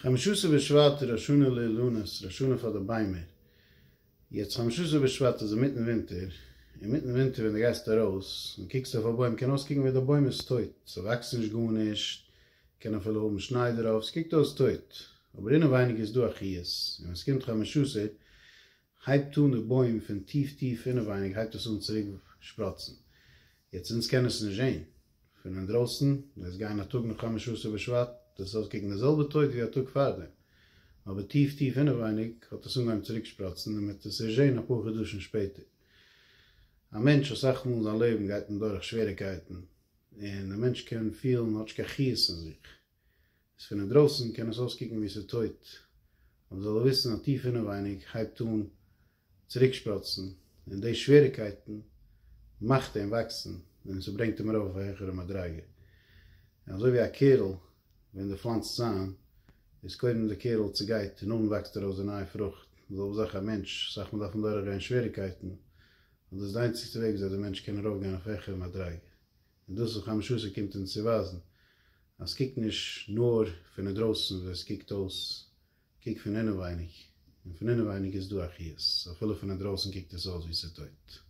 חמשה עשר בשבט איז ראש השנה לאילנות, ראש השנה פאר די ביימער. יעצט חמשה עשר בשבט איז אינמיטן ווינטער, אינמיטן ווינטער ווען דו גייסט ארויס און קוקסט אויף א בוים קען אויסקוקן ווי די בוים איז טויט, ס'וואקסט נישט גארנישט, קען אפילו האבן שניי דערויף, ס'קוקט אויס טויט, אבער אינעווייניג איז דא א חיות, און ווען ס'קומט חמשה עשר הייבט אן די בוים פון טיף טיף אינעווייניג הייבט עס אן צוריק שפראצן, יעצט אונז קען עס נישט זעהן פון אינדרויסן, וועסט גיין א טאג נאך חמשה עשר בשבט, וועט עס אויסקוקן די זעלבע טויט ווי א טאג פארדעם, אבער טיף טיף אינעווייניג האט עס אנגעהויבן צוריק שפראצן און מ'וועט עס ערשט זעהן אפאר חדשים שפעטער. א מענטש אסאך מאל אין זיין לעבן גייט מען דורך שוועריקייטן, און א מענטש קען פילן האט נישט קיין חיות אין זיך, איז פון אינדרויסן קען עס אויסקוקן ווי ס'איז טויט, אבער זאל ער וויסן אז טיף אינעווייניג הייבט אן צוריקשפראצן, און די שוועריקייטן מאכט אים וואקסן און ס'ברענגט אים ארויף אויף א העכערע מדריגה. און אזוי ווי א קערל ווען דו פלאנצט איין, איז קודם די קערל צעגייט און נאכדעם וואקסט ארויס די נייע פרוכט, די זעלבע זאך א מענטש, אסאך מאל דארף מען דורכגיין שוועריקייטן, און דאס איז די איינציגסטע וועג וויאזוי די מענטש קען ארויפגיין אויף א העכערע מדריגה. און דאס איז חמשה עשר קומט אונז צו ווייזן אז קוק נישט נאר פון אינדרויסן ווי עס קוקט אויס, קוק פון אינעווייניג, און פון אינעווייניג איז דא א חיות, אפילו פון אינדרויסן קוקט עס אויס ווי ס'איז טויט.